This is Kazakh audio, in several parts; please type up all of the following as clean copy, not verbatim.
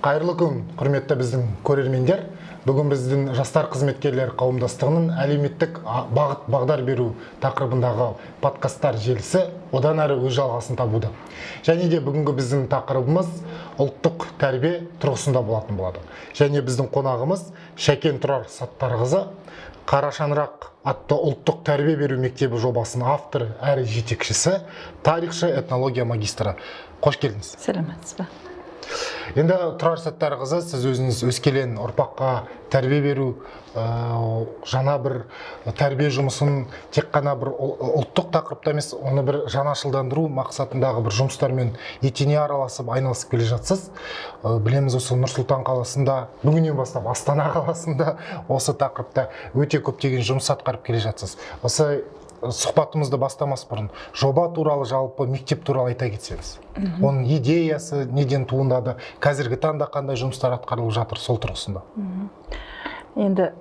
Қайырлы күн, құрметті біздің көрермендер. Бүгін біздің жастар қызметкерлері қауымдастығының әлеуметтік бағыт бағдар беру тақырыбындағы подкасттар желісі одан әрі өз жалғасын табуда. Және де бүгінгі біздің тақырыбымыз ұлттық тәрбие тұрғысында болатын болады. Және біздің қонағымыз Шәкен Тұрар Саттарқызы, Қара шаңырақ атты ұлттық тәрбие беру мектебі жобасының авторы әрі жетекшісі, тарихшы, этнология магистрі. Қош келдіңіз. Сәлеметсіз бе? Енді, Тұрар Саттарқызы, сіз өзіңіз өскелең ұрпаққа тәрбие беру, жаңа бір тәрбие жұмысын тек қана бір ұлттық тақырыпта емес, оны бір жаңашылдандыру мақсатындағы бір жұмыстармен етене араласып, айналысып келе жатсыз. Білеміз, осы Нұр Сұлтан қаласында, бүгіннен бастап Астана қаласында осы тақырыпта өте көптеген жұмыс атқарып келе жатсыз. Осы сұхбатымызды бастамас бұрын жоба туралы, жалпы мектеп туралы айта кетсеңіз. Оның идеясы неден туындады, қазіргі таңда қандай жұмыстар атқарылып жатыр сол тұрғысында? Енді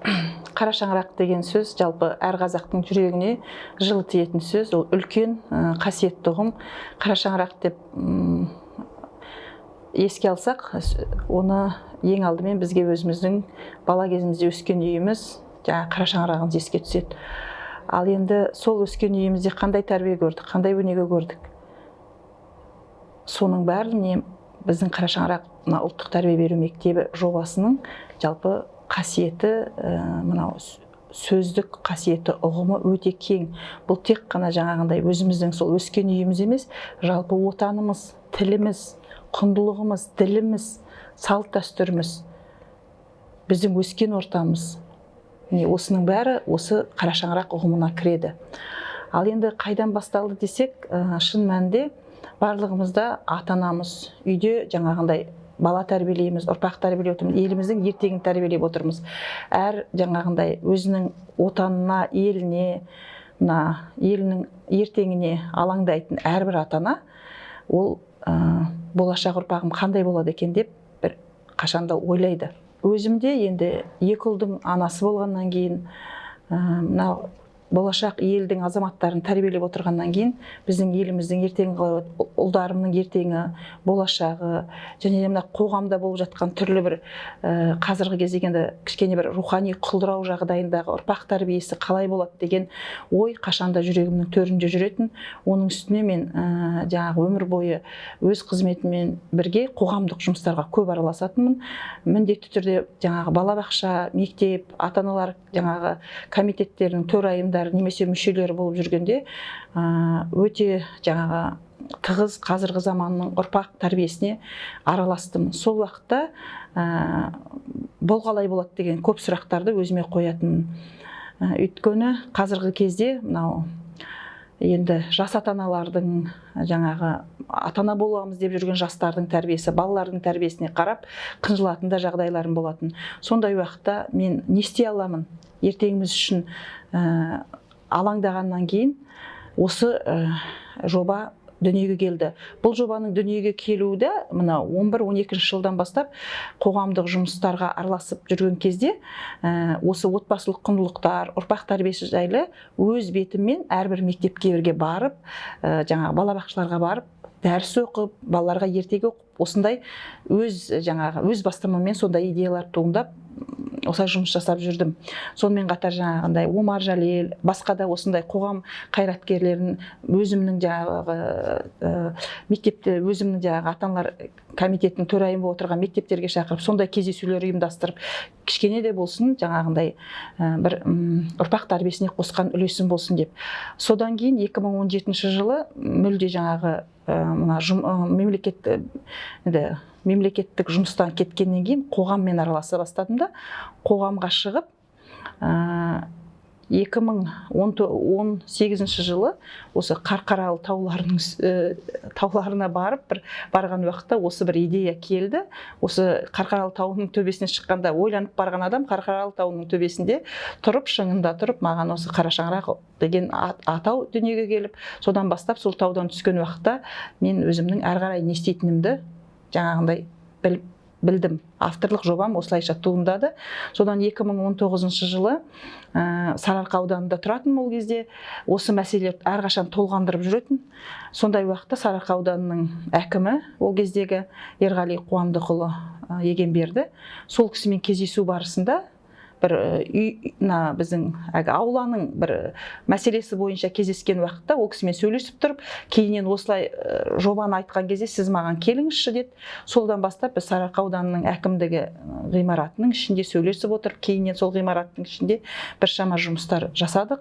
қара шаңырақ деген сөз жалпы әр қазақтың жүрегіне жылы тиетін сөз. Ол үлкен, қасиетті ұғым. Қара шаңырақ деп еске алсақ, оны ең алдымен бізге өзіміздің бала кезімізде өскен үйіміз, жаңағы қара шаңырағымыз еске түседі. Ал енді сол өскен үйімізде қандай тәрбие көрдік, қандай өнеге көрдік, соның бәрі міне біздің қара шаңырақ, мына ұлттық тәрбие беру мектебі жобасының жалпы қасиеті, мынау сөздік қасиеті, ұғымы өте кең. Бұл тек қана жаңағындай өзіміздің сол өскен үйіміз емес, жалпы отанымыз, тіліміз, құндылығымыз, діліміз, салт дәстүріміз, біздің өскен ортамыз, міне, осының бәрі осы қара шаңырақ ұғымына кіреді. Ал енді қайдан басталды десек, шын мәнінде барлығымызда ата анамыз үйде жаңағындай бала тәрбиелейміз, ұрпақ тәрбиелеп отырмыз, еліміздің ертеңін тәрбиелеп отырмыз. Әр жаңағындай өзінің отанына, еліне, мына елінің ертеңіне алаңдайтын әрбір ата ана ол болашақ ұрпағым қандай болады екен деп бір қашанда ойлайды. Өзім де енді екі ұлдың анасы болғаннан кейін, мына болашақ елдің азаматтарын тәрбиелеп отырғаннан кейін, біздің еліміздің ертеңі қалай болады, ұлдарымның ертеңі, болашағы және де мына қоғамда болып жатқан түрлі бір, қазіргі кезде енді кішкене бір рухани құлдырау жағдайындағы ұрпақ тәрбиесі қалай болады деген ой қашанда жүрегімнің төрінде жүретін. Оның үстіне мен жаңағы өмір бойы өз қызметіммен бірге қоғамдық жұмыстарға көп араласатынмын. Міндетті түрде жаңағы балабақша, мектеп, ата аналар жаңағы комитеттерінің төрайымдары немесе мүшелері болып жүргенде, өте жаңағы тығыз қазіргі заманның ұрпақ тәрбиесіне араластым. Сол уақытта бұл қалай болады деген көп сұрақтарды өзіме қоятынмын. Өйткені қазіргі кезде мынау енді жас ата аналардың, жаңағы ата ана боламыз деп жүрген жастардың тәрбиесі, балалардың тәрбиесіне қарап қынжылатын да жағдайларым болатын. Сондай уақытта мен не істей аламын ертеңіміз үшін алаңдағаннан кейін осы жоба дүниеге келді. Бұл жобаның дүниеге келуі де мына 11-12 жылдан бастап қоғамдық жұмыстарға араласып жүрген кезде, осы отбасылық құндылықтар, ұрпақ тәрбиесі жайлы өз бетіммен әрбір мектепке бірге барып, жаңағы балабақшаларға барып, дәріс оқып, балаларға ертегі оқып, осындай өз жаңағы өз бастамаммен сондай идеялар туындап, осылай жұмыс жасап жүрдім. Сонымен қатар жаңағындай Омар Жәлел, басқа да осындай қоғам қайраткерлерін өзімнің жаңағы мектепте, өзімнің жаңағы ата аналар комитетінің төрайымы болып отырған мектептерге шақырып, сондай кездесулер ұйымдастырып, кішкене де болсын жаңағындай бір ұрпақ тәрбиесіне қосқан үлесім болсын деп. Содан кейін 2017 жылы мүлде жаңағы мына мемлекет, енді мемлекеттік жұмыстан кеткеннен кейін қоғаммен араласа бастадым да, қоғамға шығып, 2018 жылы осы Қарқаралы тауларының тауларына барып, бір барған уақытта осы бір идея келді. Осы Қарқаралы тауының төбесіне шыққанда ойланып барған адам Қарқаралы тауының төбесінде тұрып, шыңында тұрып, маған осы қара шаңырақ деген атау дүниеге келіп, содан бастап сол таудан түскен уақытта мен өзімнің әрі қарай не істейтінімді жаңағындай біліп білдім. Авторлық жобам осылайша туындады. Содан 2019 жылы Сарыарқа ауданында тұратынмын. Ол кезде осы мәселелер әрқашан толғандырып жүретін. Сондай уақытта Сарыарқа ауданының әкімі, ол кездегі Ерғали Қуандықұлы Егенберді, сол кісімен кездесу барысында бір үй, мына біздің әлгі ауланың бір мәселесі бойынша кездескен уақытта ол кісімен сөйлесіп тұрып, кейіннен осылай жобаны айтқан кезде, «Сіз маған келіңізші», – деді. Солдан бастап біз Сарыарқа ауданының әкімдігі ғимаратының ішінде сөйлесіп отырып, кейіннен сол ғимараттың ішінде біршама жұмыстар жасадық.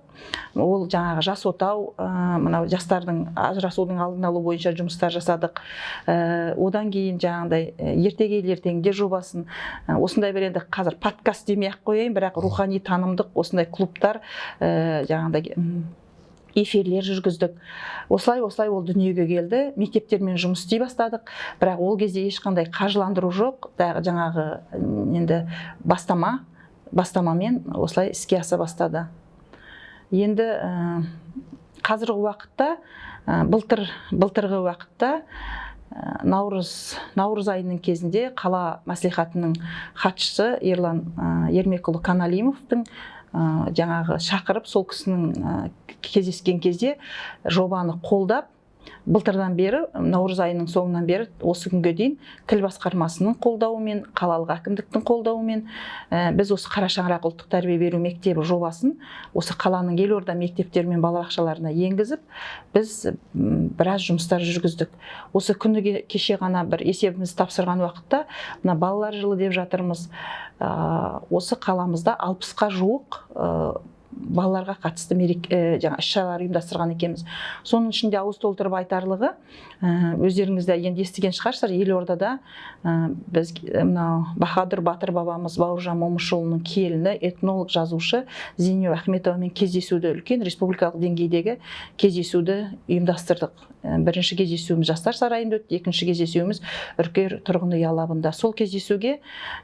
Ол жаңағы «Жас отау», мынау жастардың ажырасудың алдын алу бойынша жұмыстар жасадық. Одан кейін жаңағыдай «Ертегі ел ертеңінде» жобасын, осындай бір, енді қазір подкаст демей ақ қояйын, бірақ рухани танымдық осындай клубтар, жаңағыдай эфирлер жүргіздік. Осылай осылай ол дүниеге келді. Мектептермен жұмыс істей бастадық, бірақ ол кезде ешқандай қаржыландыру жоқ. Жаңағы енді бастамамен осылай іске аса бастады. Енді қазіргі уақытта, былтырғы уақытта, наурыз айының кезінде қала мәслихатының хатшысы Ерлан Ермекұлы Каналимовтың жаңағы шақырып, сол кісінің кездескен кезде жобаны қолдап, былтырдан бері, наурыз айының соңынан бері осы күнге дейін тіл басқармасының қолдауымен, қалалық әкімдіктің қолдауымен біз осы «Қара шаңырақ» ұлттық тәрбие беру мектебі жобасын осы қаланың елорда мектептері мен балабақшаларына енгізіп, біз біраз жұмыстар жүргіздік. Осы күні кеше ғана бір есебімізді тапсырған уақытта, мына балалар жылы деп жатырмыз, осы қаламызда 60-қа жуық балаларға қатысты мереке, жаңа іс шаралар ұйымдастырған екенбіз. Соның ішінде ауыз толтырып айтарлығы, өздеріңіз де енді естіген шығарсыздар, елордада біз мынау Баһадүр батыр бабамыз Бауыржан Момышұлының келіні, этнолог, жазушы Зейнеп Ахметовамен кездесуді, үлкен республикалық деңгейдегі кездесуді ұйымдастырдық. Бірінші кездесуіміз Жастар сарайында өтті, екінші кездесуіміз Үркер тұрғын үй алабында. Сол кездесуге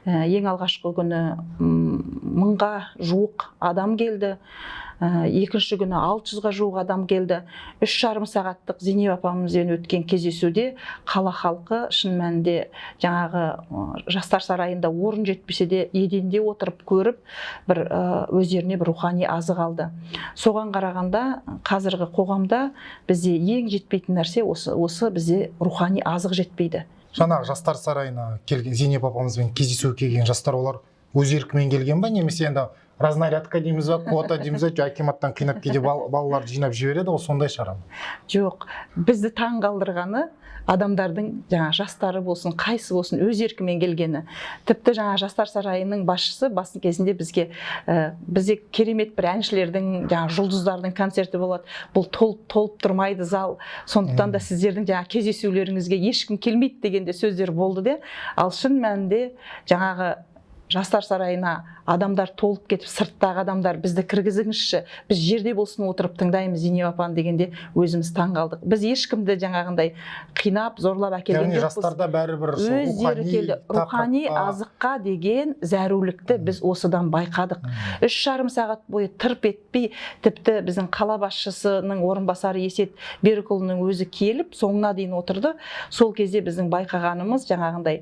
ең алғашқы күні 1000-ға жуық адам келді. Екінші күні 600-ға жуық адам келді. 3,5 сағаттық Зейнеп апамызбен өткен кездесуде қала халқы шын мәнінде жаңағы Жастар сарайында орын жетпесе де, еденде отырып көріп, бір өздеріне бір рухани азық алды. Соған қарағанда, қазіргі қоғамда бізде ең жетпейтін нәрсе осы бізде рухани азық жетпейді. Жаңағы Жастар сарайына келген, Зейнеп апамызбен кездесуге келген жастар, олар өз еркімен келген ба немесе енді разнарядка дейміз ба, квота дейміз ба, жоқ акиматтан қинап кейде балаларды жинап жібереді ғой, сондай шара ма? Жоқ, бізді таң қалдырғаны адамдардың, жаңа жастары болсын, қайсы болсын, өз еркімен келгені. Тіпті жаңа Жастар сарайының басшысы бас кезінде бізге, бізде керемет бір әншілердің, жаңа жұлдыздардың концерті болады, бұл толып толып тұрмайды зал, сондықтан да сіздердің жаңа кездесулеріңізге ешкім келмейді деген де сөздер болды де. Ал шын мәнінде жаңағы Жастар сарайына адамдар толып кетіп, сырттағы адамдар «Бізді кіргізіңізші, біз жерде болсын отырып тыңдаймыз Зейнеп апаны» дегенде, өзіміз таң қалдық. Біз ешкімді жаңағындай қинап, зорлап әкелген Яғни жоқпыз. жастарда бәрібір сол Өздері рухани келді. Рухани тақырыпқа- азыққа деген зәрулікті біз осыдан байқадық. 3,5 сағат бойы тырп етпей, тіпті біздің қала басшысының орынбасары Есет Берікұлының өзі келіп, соңына дейін отырды. Сол кезде біздің байқағанымыз, жаңағындай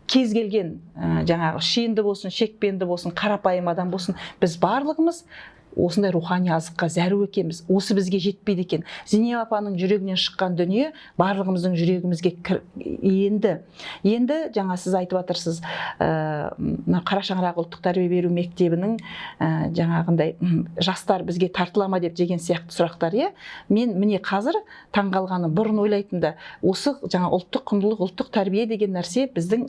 кез келген жаңағы шенді болсын, шекпенді болсын, қарапайым адам болсын, біз барлығымыз осындай рухани азыққа зәру екенбіз, осы бізге жетпейді екен. Зейнеп апаның жүрегінен шыққан дүние барлығымыздың жүрегімізге енді. Енді жаңа сіз айтып жатырсыз, мына «Қара шаңырақ» ұлттық тәрбие беру мектебінің жаңағындай жастар бізге тартыла ма деп деген сияқты сұрақтар, иә. Мен міне қазір таңғалғаным, бұрын ойлайтын да, осы жаңа ұлттық құндылық, ұлттық тәрбие деген нәрсе біздің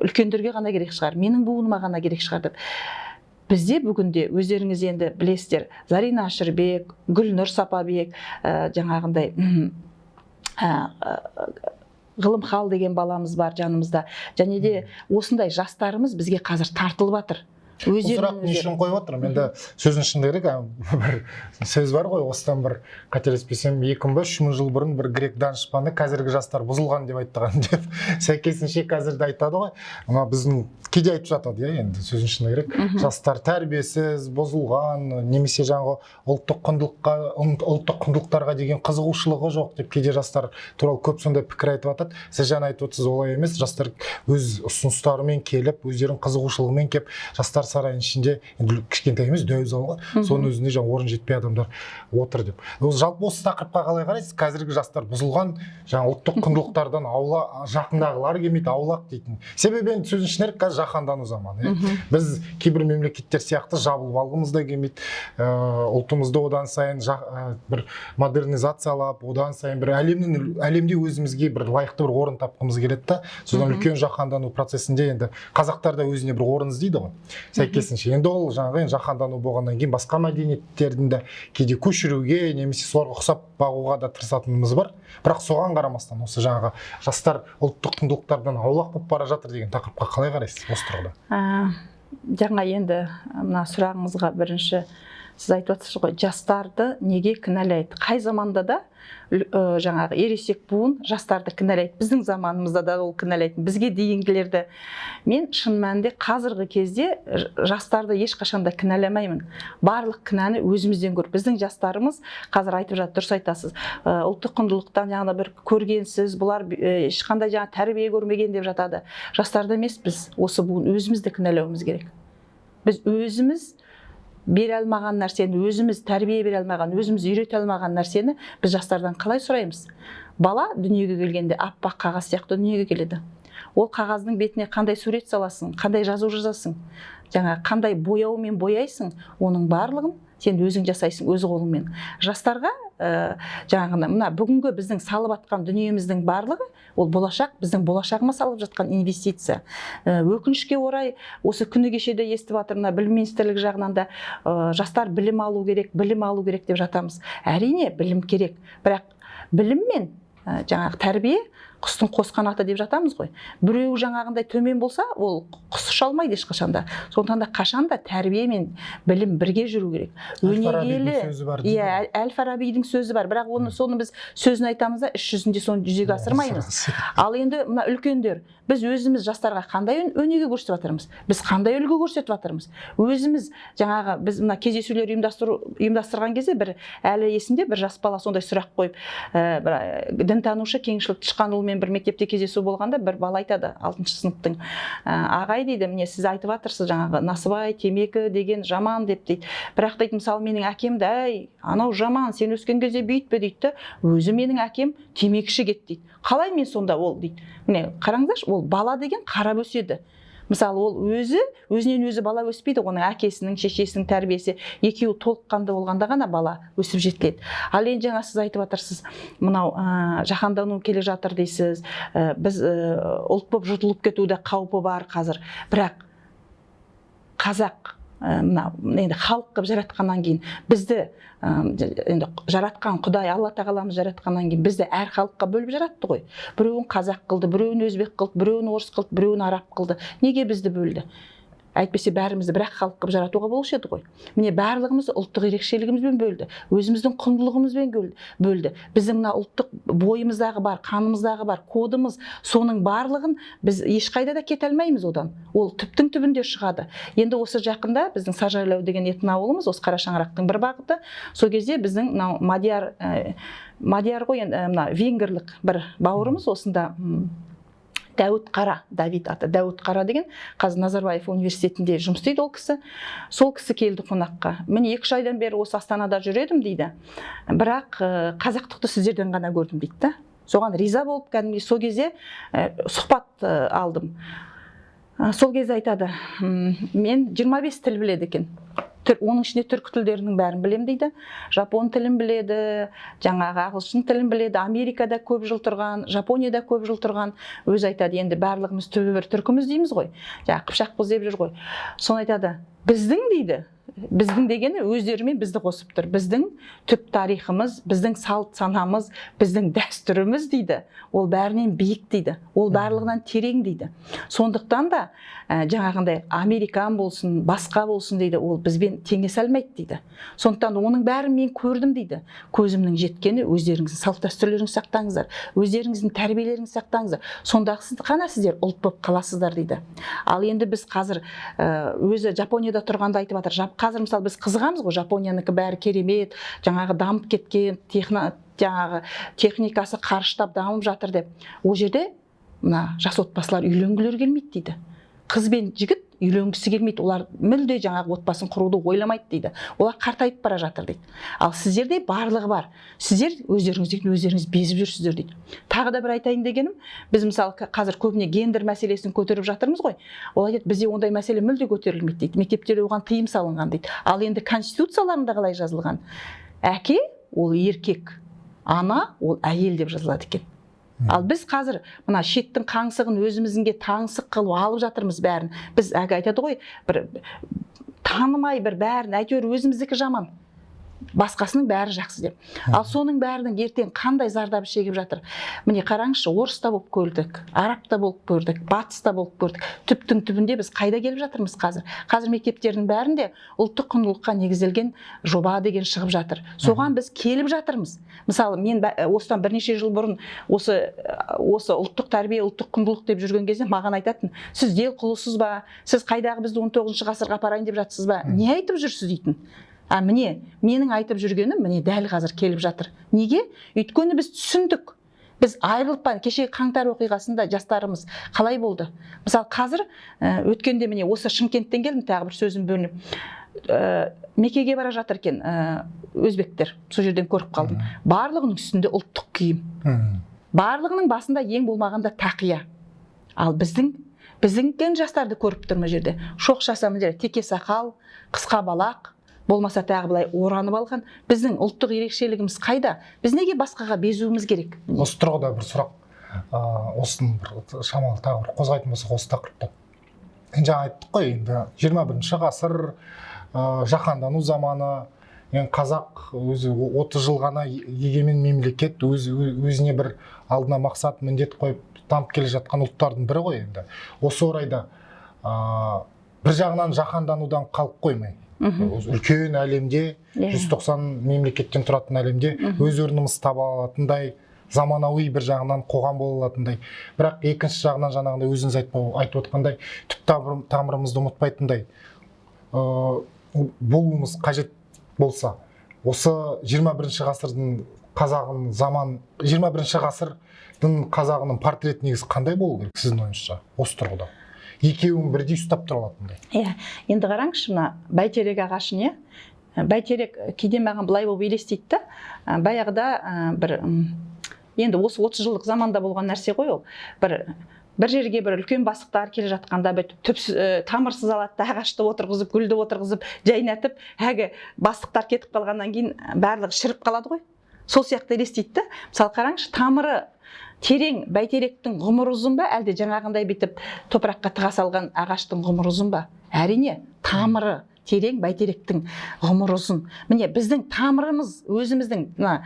үлкендерге ғана керек шығар, менің буыныма ғана керек шығар деп. Бізде бүгінде, өздеріңіз енді білесіздер, Зарина Әшірбек, Гүлнұр Сапабек, жаңағындай Ғылымхал деген баламыз бар жанымызда, және де осындай жастарымыз бізге қазір тартылып жатыр. Бұл сұрақ не Өздерінің үшін қойып отырмын енді, сөздің шыны керек, бір сөз бар ғой, осыдан бір, қателеспесем, 2000 ба 3000 жыл бұрын бір грек данышпаны қазіргі жастар бұзылған деп айтқан деп. Сәйкесінше, қазір де айтады ғой, мына біздің кейде айтып жатады, иә. Енді сөздің шыны керек, жастар тәрбиесіз, бұзылған немесе жаңағы ұлттық құндылықтарға деген қызығушылығы жоқ деп кейде жастар туралы көп сондай пікір айтып жатады. Сіз жаңа айтып отырсыз, олай емес, жастар өз ұсыныстарымен келіп, өздерінің қызығушылығымен келіп, жастар сарайының ішінде, енді кішкентай емес, дәу зал ғой, соның өзінде жаңа орын жетпей адамдар отыр деп. Ол жалпы осы тақырыпқа қалай қарайсыз? Қазіргі жастар бұзылған, жаңа ұлттық құндылықтардан аула, жақындағылары келмейді, аулақ дейтін. Себебі енді сөздің шыны керек, қазір жаһандану заманы, иә. Біз кейбір мемлекеттер сияқты жабылып алғымыз да келмейді, ұлтымызды одан сайын бір модернизациялап, одан сайын бір әлемде өзімізге бір лайықты бір орын тапқымыз келеді да. Содан үлкен жаһандану процесінде енді қазақтар да өзіне бір орын іздейді ғой. Сәйкесінше, енді ол жаңағы енді жаһандану болғаннан кейін басқа мәдениеттердің де кейде көшіруге немесе соларға ұқсап бағуға да тырысатынымыз бар. Бірақ соған қарамастан осы жаңағы жастар ұлттық құндылықтардан аулақ болып бара жатыр деген тақырыпқа қалай қарайсыз осы тұрғыда? Жаңа енді мына сұрағыңызға бірінші сіз айтып жатсыз ғой, жастарды неге кінәлайды? Қай заманда да жаңағы ересек буын жастарды кінәлайды. Біздің заманымызда да ол кінәлайтын, бізге дейінгілерді. Мен шын мәнінде қазіргі кезде жастарды ешқашан да кінәламаймын. Барлық кінәні өзімізден көр. Біздің жастарымыз қазір айтып жатыр, дұрыс айтасыз, ұлттық құндылықтан жаңағы бір көргенсіз, бұлар ешқандай жаңа тәрбие көрмеген деп жатады. Жастарды емес, біз осы буын өзімізді кінәлауымыз керек. Біз өзіміз бере алмаған нәрсені, өзіміз тәрбие бере алмаған, өзіміз үйрете алмаған нәрсені біз жастардан қалай сұраймыз? Бала дүниеге келгенде аппақ қағаз сияқты дүниеге келеді. Ол қағаздың бетіне қандай сурет саласың, қандай жазу жазасың, жаңа қандай бояумен бояйсың, оның барлығын сен өзің жасайсың өз қолыңмен. Жастарға жаңағыны мына бүгінгі біздің салып атқан дүниеміздің барлығы ол болашақ, біздің болашағыма салып жатқан инвестиция. Өкінішке орай, осы күні кеше де естіп жатыр, мына білім министрлігі жағынан да жастар білім алу керек, білім алу керек деп жатамыз. Әрине, білім керек, бірақ білім мен жаңағы тәрбие құстың қос қанаты деп жатамыз ғой. Біреуі жаңағындай төмен болса, ол құс ұша алмайды ешқашан да. Сондықтан да қашан да тәрбие мен білім бірге жүру керек. Әл-Фарабидің Өнегелі сөзі бар дейді Иә, ғой. Әл-Фарабидің сөзі бар, бірақ оны, соны біз сөзін айтамыз да, іс жүзінде соны жүзеге асырмаймыз. Ал енді мына үлкендер, біз өзіміз жастарға қандай өнеге көрсетіп жатырмыз, біз қандай үлгі көрсетіп жатырмыз өзіміз? Жаңағы біз мына кездесулер ұйымдастырған кезде бір әлі есімде, бір жас бала сондай сұрақ қойып, бір дінтанушы Кеңшілік Тышқанұлымен бір мектепте кездесу болғанда, бір бала айтады, алтыншы сыныптың, «Ағай, – дейді, – міне, сіз айтып жатырсыз жаңағы насыбай, темекі деген жаман деп, – дейді. – Бірақ, – дейді, – мысалы, менің әкемді: әй, анау жаман, сен өскен кезде бүйтпе дейді да, өзі менің әкем темекі шегеді, – дейді. – Қалай мен сонда ол, – дейді. Міне, қараңыздаршы, ол бала деген қарап өседі. Мысалы, ол өзі өзінен өзі бала өспейді, оның әкесінің, шешесінің тәрбиесі, екеуі толыққанды болғанда ғана бала өсіп жетіледі. Ал енді жаңа сіз айтып жатырсыз, мынау жаһандану келе жатыр дейсіз, біз ұлт болып жұтылып кету де қаупі бар қазір. Бірақ қазақ мына енді халық қылып жаратқаннан кейін бізді, енді жаратқан Құдай, Алла тағаламыз жаратқаннан кейін бізді әр халыққа бөліп жаратты ғой. Біреуін қазақ қылды, біреуін өзбек қылды, біреуін орыс қылды, біреуін араб қылды. Неге бізді бөлді? Әйтпесе бәрімізді бір ақ халық қылып жаратуға болушы еді ғой. Міне, барлығымызды ұлттық ерекшелігімізбен бөлді, өзіміздің құндылығымызбен бөлді. Біздің мына ұлттық бойымыздағы бар, қанымыздағы бар кодымыз, соның барлығын біз ешқайда да кете алмаймыз одан, ол түптің түбінде шығады. Енді осы жақында біздің Саржайлау деген этноауылымыз, осы қара шаңырақтың бір бағыты, сол кезде біздің мынау Мадияр, Мадияр ғой енді, мына венгрлік бір бауырымыз осында, Дәуіт Қара, Давид аты, Дәуіт Қара деген, қазір Назарбаев университетінде жұмыс істейді ол кісі. Сол кісі келді қонаққа. «Міне, 2-3 айдан бері осы Астанада жүр едім, – дейді, – бірақ қазақтықты сіздерден ғана көрдім», – дейді да. Соған риза болып, кәдімгідей сол кезде сұхбат алдым. Сол кезде айтады, мен 25 тіл біледі екен, оның ішінде түркі тілдерінің бәрін білем дейді, жапон тілін біледі, жаңағы ағылшын тілін біледі, Америкада көп жыл тұрған, Жапонияда көп жыл тұрған. Өзі айтады, енді барлығымыз түбі бір түркіміз дейміз ғой, жаңағы қыпшақпыз деп жүр ғой. Соны айтады, біздің, дейді, біздің дегені өздерімен бізді қосып тұр, біздің түп тарихымыз, біздің салт санамыз, біздің дәстүріміз, дейді, ол бәрінен биік, дейді, ол барлығынан терең, дейді. Сондықтан да Жаңағындай американ болсын, басқа болсын дейді, ол бізбен теңесе алмайды дейді. Сондықтан оның бәрін мен көрдім дейді. Көзімнің жеткені, өздеріңіздің салт дәстүрлеріңізді сақтаңыздар, өздеріңіздің тәрбиелеріңізді сақтаңыздар, сонда ғана сіздер ұлт болып қаласыздар дейді. Ал енді біз қазір, өзі Жапонияда тұрғанда айтып жатыр. Қазір, мысалы, біз қызығамыз ғой, Жапониянікі бәрі керемет, жаңағы дамып кеткен, жаңағы техникасы қарыштап дамып жатыр деп. Ол жерде мына жас отбасылар үйленгілері келмейді дейді. Қыз бен жігіт үйленгісі келмейді, олар мүлде жаңағы отбасын құруды ойламайды дейді, олар қартайып бара жатыр дейді. Ал сіздерде барлығы бар, сіздер өздеріңізден өздеріңіз безіп жүрсіздер дейді. Тағы да бір айтайын дегенім, біз, мысалы, қазір көбіне гендер мәселесін көтеріп жатырмыз ғой. Ол айтады, бізде ондай мәселе мүлде көтерілмейді дейді, мектептерде оған тыйым салынған дейді. Ал енді конституцияларында қалай жазылған? Әке ол еркек, ана ол әйел деп жазылады екен. Ал біз қазір мына шеттің қаңсығын өзімізге таңсық қылып алып жатырмыз бәрін. Біз әлгі айтады ғой, бір танымай, бір бәрін әйтеуір өзіміздікі жаман, басқасының бәрі жақсы деп. Ал соның бәрінің ертең қандай зардабы шегіп жатыр? Міне, қараңызшы, орыста болып көрдік, арабта болып көрдік, батыста болып көрдік. Түптің түбінде біз қайда келіп жатырмыз қазір? Қазір мектептердің бәрінде ұлттық құндылыққа негізделген жоба деген шығып жатыр, соған біз келіп жатырмыз. Мысалы, мен осыдан бірнеше жыл бұрын осы ұлттық тәрбие, ұлттық құндылық деп жүрген кезде маған айтатын: «Сіз делқұлысыз ба? Сіз қайдағы бізді 19 ғасырға апарайын деп жатсыз ба? Не айтып жүрсіз?» – дейтін. А міне, менің айтып жүргенім, міне, дәл қазір келіп жатыр. Неге? Өйткені біз түсіндік, біз айырылып. Кешегі қаңтар оқиғасында жастарымыз қалай болды? Мысалы, қазір, өткенде, міне, осы Шымкенттен келдім, тағы бір сөзім бөлініп, Мекеге бара жатыр екен өзбектер, сол жерден көріп қалдым. Барлығының үстінде ұлттық киім, барлығының басында ең болмағанда тақия. Ал біздің жастарды көріп тұрмын, мына жерде шоқшасы, мына жерде теке сақал, қысқа балақ, болмаса тағы былай оранып алған. Біздің ұлттық ерекшелігіміз қайда? Біз неге басқаға безуіміз керек? Осы тұрғыда бір сұрақ, осыны бір шамалы тағы бір қозғайтын болсақ осы тақырыпта. Енді жаңа айттық қой, енді 21-ші ғасыр, жаһандану заманы. Енді қазақ өзі 30 жыл ғана егемен мемлекет, өзіне бір алдына мақсат, міндет қойып дамып келе жатқан ұлттардың бірі ғой. Енді осы орайда бір жағынан жаһанданудан қалып қоймай, осы үлкен әлемде, 190 мемлекеттен тұратын әлемде өз орнымызды таба алатындай, заманауи бір жағынан қоғам бола алатындай, бірақ екінші жағынан жаңағындай өзіңіз айтып отқандай, түп тамырымызды ұмытпайтындай болуымыз қажет болса, осы 21 ғасырдың қазағын, заман 21 ғасырдың қазағының портреті негізі қандай болу керек сіздің ойыңызша, осы тұрғыда екеуін бірдей ұстап тұра алатындай? Иә, енді қараңызшы, мына бәйтерек ағашын, иә, бәйтерек кейде маған былай болып елестейді да, баяғыда бір енді осы 30 жылдық заманда болған нәрсе ғой ол. Бір жерге бір үлкен бастықтар келе жатқанда, бүйтіп түпсіз, тамырсыз алады да, ағашты отырғызып, гүлді отырғызып, жайнатып, әлгі бастықтар кетіп қалғаннан кейін барлығы шіріп қалады ғой. Сол сияқты елестейді да. Мысалы, қараңызшы, тамыры терең бәйтеректің ғұмыры ұзын ба, әлде жаңағындай бүйтіп топыраққа тыға салған ағаштың ғұмыры ұзын ба? Әрине, тамыры терең бәйтеректің ғұмыры ұзын. Міне, біздің тамырымыз, өзіміздің мына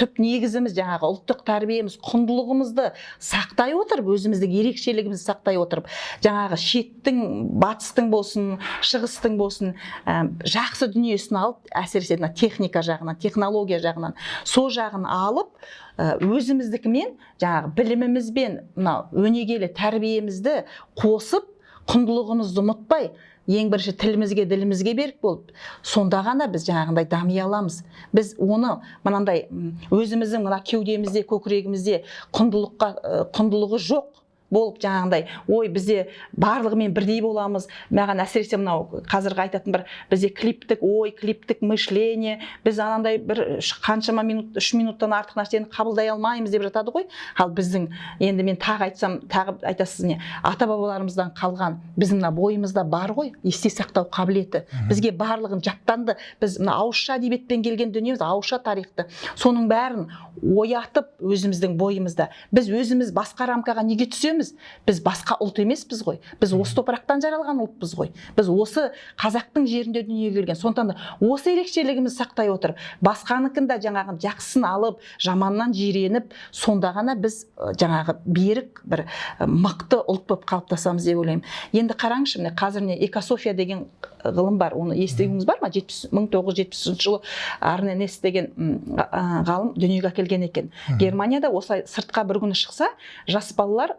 түп негізіміз, жаңағы ұлттық тәрбиеміз, құндылығымызды сақтай отырып, өзіміздің ерекшелігімізді сақтай отырып, жаңағы шеттің, батыстың болсын, шығыстың болсын, жақсы дүниесін алып, әсіресе мына техника жағынан, технология жағынан, сол жағын алып, өзіміздікімен, жаңағы білімімізбен, мына өнегелі тәрбиемізді қосып, құндылығымызды ұмытпай, ең бірінші тілімізге, ділімізге берік болып, сонда ғана біз жаңағындай дами аламыз. Біз оны мынандай өзіміздің мына кеудемізде, көкірегімізде құндылыққа, құндылығы жоқ болып, жаңағындай, ой, бізде барлығымен бірдей боламыз. Маған әсіресе мынау қазіргі айтатын бір, бізде клиптік ой, клиптік мышление, біз анандай бір қаншама минут, 3 минуттан артық нәрсені қабылдай алмаймыз деп жатады ғой. Ал біздің енді, мен тағы айтсам, тағы айтасыз, не, ата бабаларымыздан қалған біздің мына бойымызда бар ғой есте сақтау қабілеті. Бізге барлығын жаттанды. Біз мына ауызша әдебиетпен келген дүниеміз, ауызша тарихты, соның бәрін оятып өзіміздің бойымызда, біз өзіміз басқа рамкаға неге түсеміз? күресеміз. Біз басқа ұлт емеспіз ғой, біз осы топырақтан жаралған ұлтпыз ғой, біз осы қазақтың жерінде дүниеге келген. Сондықтан да осы ерекшелігімізді сақтай отырып, басқаныкін да жаңағы жақсысын алып, жаманнан жиреніп, сонда ғана біз жаңағы берік бір мықты ұлт болып қалыптасамыз деп ойлаймын. Енді қараңызшы, міне қазір міне экософия деген ғылым бар, оны естігеніңіз бар ма? 1970 жылы Арне Несс деген ғалым дүниеге әкелген екен. Германияда осылай сыртқа бір күні шықса, жас балалар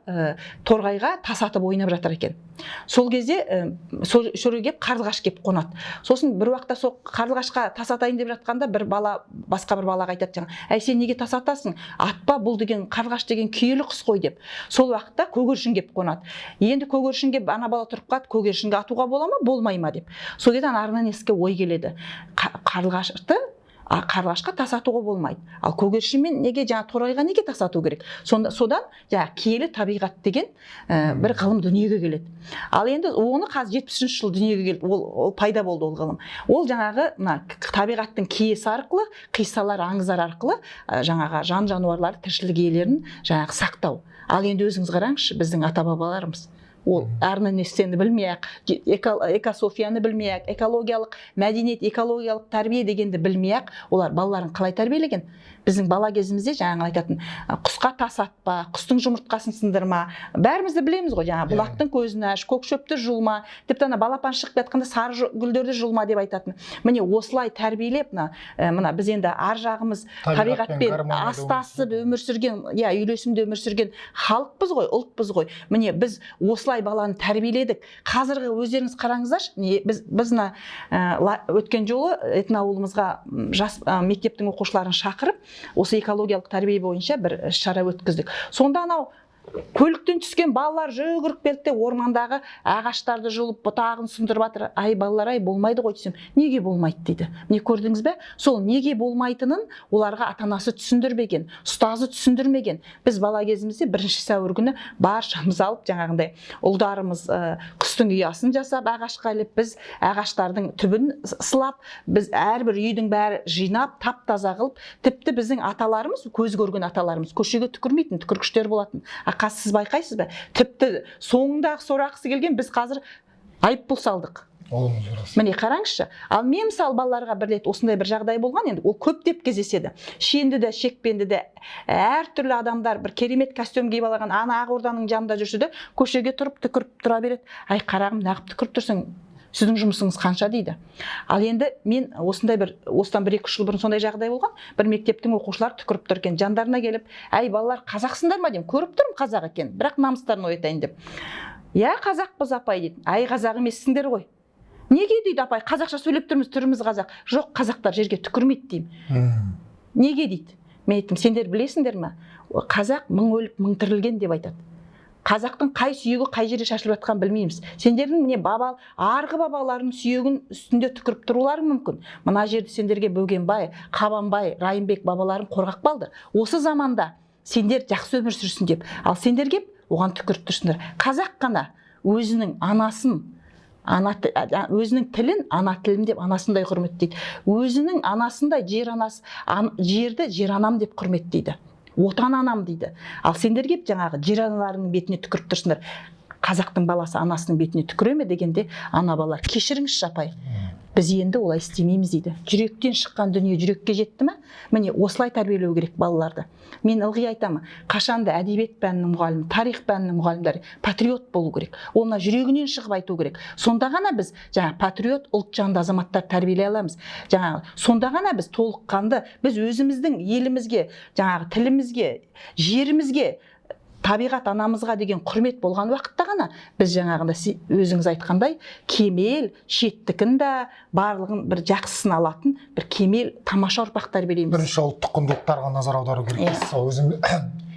торғайға тас атып ойнап жатыр екен. Сол кезде сол жерге келіп қарлығаш келіп қонады. Сосын бір уақытта сол қарлығашқа тас атайын деп жатқанда, бір бала басқа бір балаға айтады жаңа: «Әй, сен неге тас атасың? Атпа, бұл деген қарлығаш деген киелі құс қой», – деп. Сол уақытта көгершін келіп қонады. Енді көгершін келіп, ана бала тұрып қалады: көгершінге атуға бола ма, болмай ма деп. Сол кезде ана Арне Несске ой келеді: қарлығашқа тас атуға болмайды, ал көгершінмен неге, жаңа торғайға неге тас ату керек? Сонда содан жаңағы киелі табиғат деген бір ғылым дүниеге келеді. Ал енді оны қазір 70-ші жылы дүниеге келді, ол пайда болды ол ғылым. Ол жаңағы мына табиғаттың киесі арқылы, қиссалар, аңыздар арқылы жаңағы жан жануарлар, тіршілік иелерін жаңағы сақтау. Ал енді өзіңіз қараңызшы, біздің ата бабаларымыз ол Арне Нессені білмей ақ, экософияны білмей ақ, экологиялық мәдениет, экологиялық тәрбие дегенді білмей ақ, олар балаларын қалай тәрбиелеген? Біздің бала кезімізде жаңағы айтатын: «Құсқа тас атпа, құстың жұмыртқасын сындырма», бәріміз де білеміз ғой. Жаңағы «Бұлақтың көзін аш, көк шөпті жұлма», тіпті ана балапан шығып жатқанда сары гүлдерді жұлма деп айтатын. Міне, осылай тәрбиелеп, мына біз енді ар жағымыз табиғатпен табиғатпен гармонияда өмір астасып сүру. өмір сүрген, иә, үйлесімде өмір сүрген халықпыз ғой, ұлтпыз ғой. Міне, біз осылай баланы тәрбиеледік. Қазіргі өздеріңіз қараңыздаршы, міне, біз мына өткен жолы этноауылымызға жас мектептің оқушыларын шақырып, осы экологиялық тәрбие бойынша бір іс шара өткіздік. Сонда анау көліктен түскен балалар жүгіріп келді де, ормандағы ағаштарды жұлып, бұтағын сындырып жатыр. «Ай, балалар, ай, болмайды ғой», – десем, «Неге болмайды?» – дейді. Міне, көрдіңіз бе, сол неге болмайтынын оларға ата анасы түсіндірмеген, ұстазы түсіндірмеген. Біз бала кезімізде 1 сәуір күні баршамыз алып, жаңағындай ұлдарымыз құстың ұясын жасап ағашқа іліп, біз ағаштардың түбін сылап, біз әрбір үйдің бәрі жинап, тап таза қылып. Тіпті біздің аталарымыз, көз көрген аталарымыз көшеге түкірмейтін, түкіргіштер болатын. А қазір сіз байқайсыз ба, тіпті соңындағы сорақысы келген, біз қазір айыппұл салдық. Ол рас. Міне, қараңызшы. Ал мен, мысалы, балаларға бір рет осындай бір жағдай болған. Енді ол көптеп кездеседі, шенді де, шекпенді де, әртүрлі адамдар бір керемет костюм киіп алған, ана Ақ орданың жанында жүрсе де, көшеге тұрып түкіріп тұра береді. «Ай, қарағым, неғып түкіріп тұрсың, сіздің жұмысыңыз қанша?» – дейді. Ал енді мен осындай бір, осыдан бір екі үш жыл бұрын сондай жағдай болған. Бір мектептің оқушылары түкіріп тұр екен. Жандарына келіп: «Әй, балалар, қазақсыңдар ма?» – деймін. Көріп тұрмын, қазақ екен, бірақ намыстарын оятайын деп. «Иә, қазақпыз, апай», – дейді. «Әй, қазақ емессіңдер ғой». «Неге?» – дейді. «Апай, қазақша сөйлеп тұрмыз, түріміз қазақ». «Жоқ, қазақтар жерге түкірмейді», – деймін. «Неге?» – дейді. Мен айттым: «Сендер білесіңдер ме, қазақ мың өліп, мың тірілген деп айтады. Қазақтың қай сүйегі қай жерде шашылып жатқанын білмейміз. Сендердің, міне, баба, арғы бабаларының сүйегін үстінде түкіріп тұруларың мүмкін. Мына жерді сендерге Бөгенбай, Қабанбай, Райымбек бабаларың қорғап қалды осы заманда сендер жақсы өмір сүрсін деп. Ал сендер кеп оған түкіріп тұрсыңдар. Қазақ қана өзінің анасын ана өзінің тілін ана тілім деп анасындай құрметтейді, өзінің анасындай жер анасы жерді жер анам деп құрметтейді, отан анам дейді. Ал сендер келіп жаңағы жер аналарының бетіне түкіріп тұрсыңдар. Қазақтың баласы анасының бетіне түкіре ме?» дегенде, ана балалар: «Кешіріңізші, апай, біз енді олай істемейміз», – дейді. Жүректен шыққан дүние жүрекке жетті ме? Міне, осылай тәрбиелеу керек балаларды. Мен ылғи айтамын, қашанда әдебиет пәнінің мұғалімі, тарих пәнінің мұғалімдері патриот болу керек, ол мына жүрегінен шығып айту керек. Сонда ғана біз жаңағы патриот, ұлтжанды азаматтар тәрбиелей аламыз. Жаңағы сонда ғана біз толыққанды, біз өзіміздің елімізге, жаңағы тілімізге, жерімізге, табиғат анамызға деген құрмет болған уақытта ғана біз жаңағындай өзіңіз айтқандай кемел, шеттікін да барлығын бір жақсысын алатын бір кемел, тамаша ұрпақ тәрбиелейміз. Бірінші ұлттық құндылықтарға назар аудару керек дейсіз ғой. Өзім,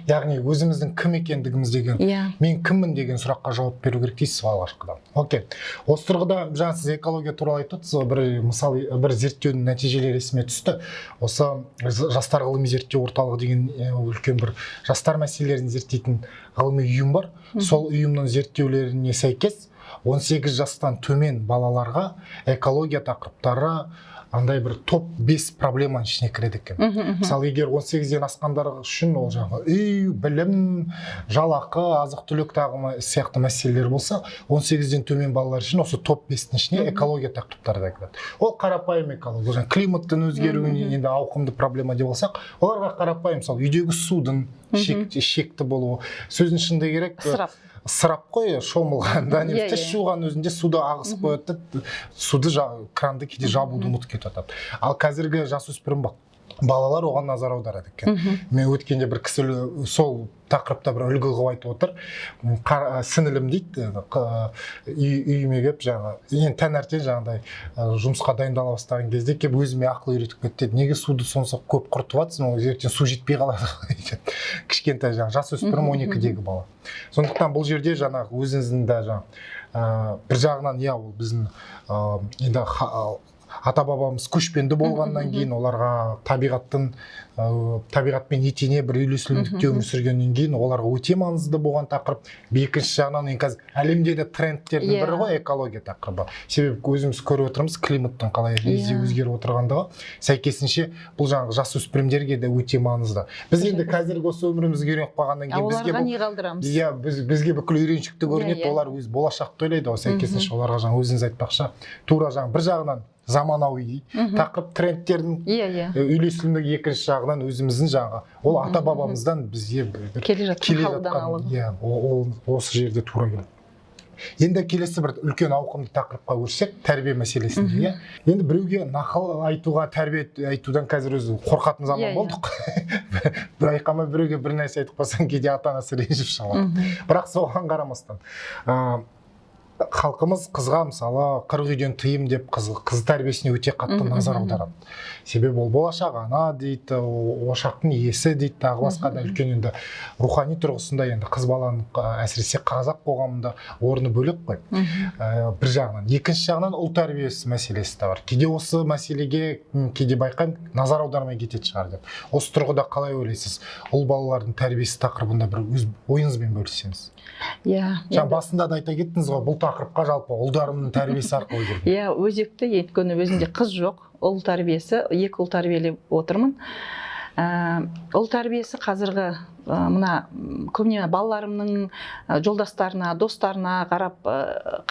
яғни өзіміздің кім екендігіміз деген, мен кіммін деген сұраққа жауап беру керек дейсіз ғой алғашқыда. Окей, осы тұрғыда жаңа сіз экология туралы айтып отырсыз ғой, бір мысал, бір зерттеудің нәтижелері есіме түсті. Осы Жастар ғылыми зерттеу орталығы деген үлкен бір жастар мәселелерін зерттейтін ғылыми ұйым бар. Сол ұйымның зерттеулеріне сәйкес, 18 жастан төмен балаларға экология тақырыптары андай бір топ 5 проблеманың ішіне кіреді екен. Мысалы, егер 18-ден асқандар үшін ол жаңағы үй, білім, жалақы, азық түлік тағы сияқты мәселелер болса, 18-ден төмен балалар үшін осы топ 5-тің ішіне экология тақырыптары да кіреді. Ол қарапайым экология, жаңағы климаттың өзгеруіне, енді ауқымды проблема деп алсақ, оларға қарапайым, мысалы, үйдегі судың шекті болуы, сөздің шындығы керек, Ысырап. Ысырап қой, шомылғанда немесе тіс жуған өзінде суды ағызып қояды да, суды кранды кейде жабуды ұмытып кетіп жатады. Ал қазіргі жасөспірім балалар оған назар аударады екен. Мен өткенде бір кісі сол тақырыпта бір үлгі қылып айтып отыр. Сіңілім дейді, үйіме келіп, жаңағы енді таңертең жаңағыдай жұмысқа дайындала бастаған кезде келіп өзіме ақыл үйретіп кетті дейді: «Неге суды сонша көп құртып жатырсың, ол ертең су жетпей қалады ғой», — дейді. Кішкентай жаңағы жасөспірім, 12-дегі бала. Сондықтан бұл жерде жаңағы өзіңіздің де жаңағы бір жағынан, иә, ол біздің енді ата бабамыз көшпенді болғаннан кейін, оларға табиғатпен етене бір үйлесімдікте өмір сүргеннен кейін, оларға өте маңызды болған тақырып. Екінші жағынан, енді қазір әлемде де трендтердің бірі ғой экология тақырыбы, себебі өзіміз көріп отырмыз климаттың қалай лезде өзгеріп отырғандығы. Сәйкесінше, бұл жаңағы жасөспірімдерге де өте маңызды. Біз енді қазіргі осы өмірімізге үйреніп қалғаннан кейін бізге Оларға бұл не қалдырамыз? Иә, бізге бүкіл үйреншікті көрінеді, Иә, иә. олар өз болашақты ойлайды ғой. Сәйкесінше, оларға жаңа өзіңіз айтпақшы, тура жаңа бір жағынан заманауи тақырып, трендтердің иә иә үйлесімдігі, екінші жағынан өзіміздің жаңағы ол ата бабамыздан бізге бір Келе жатқан келе хал жатқан даналығы. Иә, ол осы жерде тура келеді. Енді келесі бір үлкен ауқымды тақырыпқа көшсек, тәрбие мәселесіне. Иә, енді біреуге нақыл айтуға, тәрбие айтудан қазір өзі қорқатын заман Иә, иә. болдық. Бір байқамай біреуге бір нәрсе айтып қалсаң, кейде ата анасы ренжіп шығады. Бірақ соған қарамастан халқымыз қызға, мысалы, «қырық үйден тыйым» деп қыз тәрбиесіне өте қатты назар аударады. Себебі ол болашақ ана дейді, ошақтың иесі дейді, тағы басқа да үлкен енді рухани тұрғысында енді қыз баланың әсіресе қазақ қоғамында орны бөлек қой. Бір жағынан, екінші жағынан, ұл тәрбиесі мәселесі де бар. Кейде осы мәселеге кейде байқаймын, назар аудармай кететін шығар деп. Осы тұрғыда қалай ойлайсыз, ұл балалардың тәрбиесі тақырыбында бір өз ойыңызбен бөліссеңіз. Жаңа басында да айта кеттіңіз ғой, бұл тақырыпқа жалпы ұлдарымның тәрбиесі арқылы келдім. Иә, өзекті, өйткені өзімде қыз жоқ, ұл тәрбиесі, екі ұл тәрбиелеп отырмын. Ұл тәрбиесі қазіргі мына көбіне балаларымның жолдастарына, достарына қарап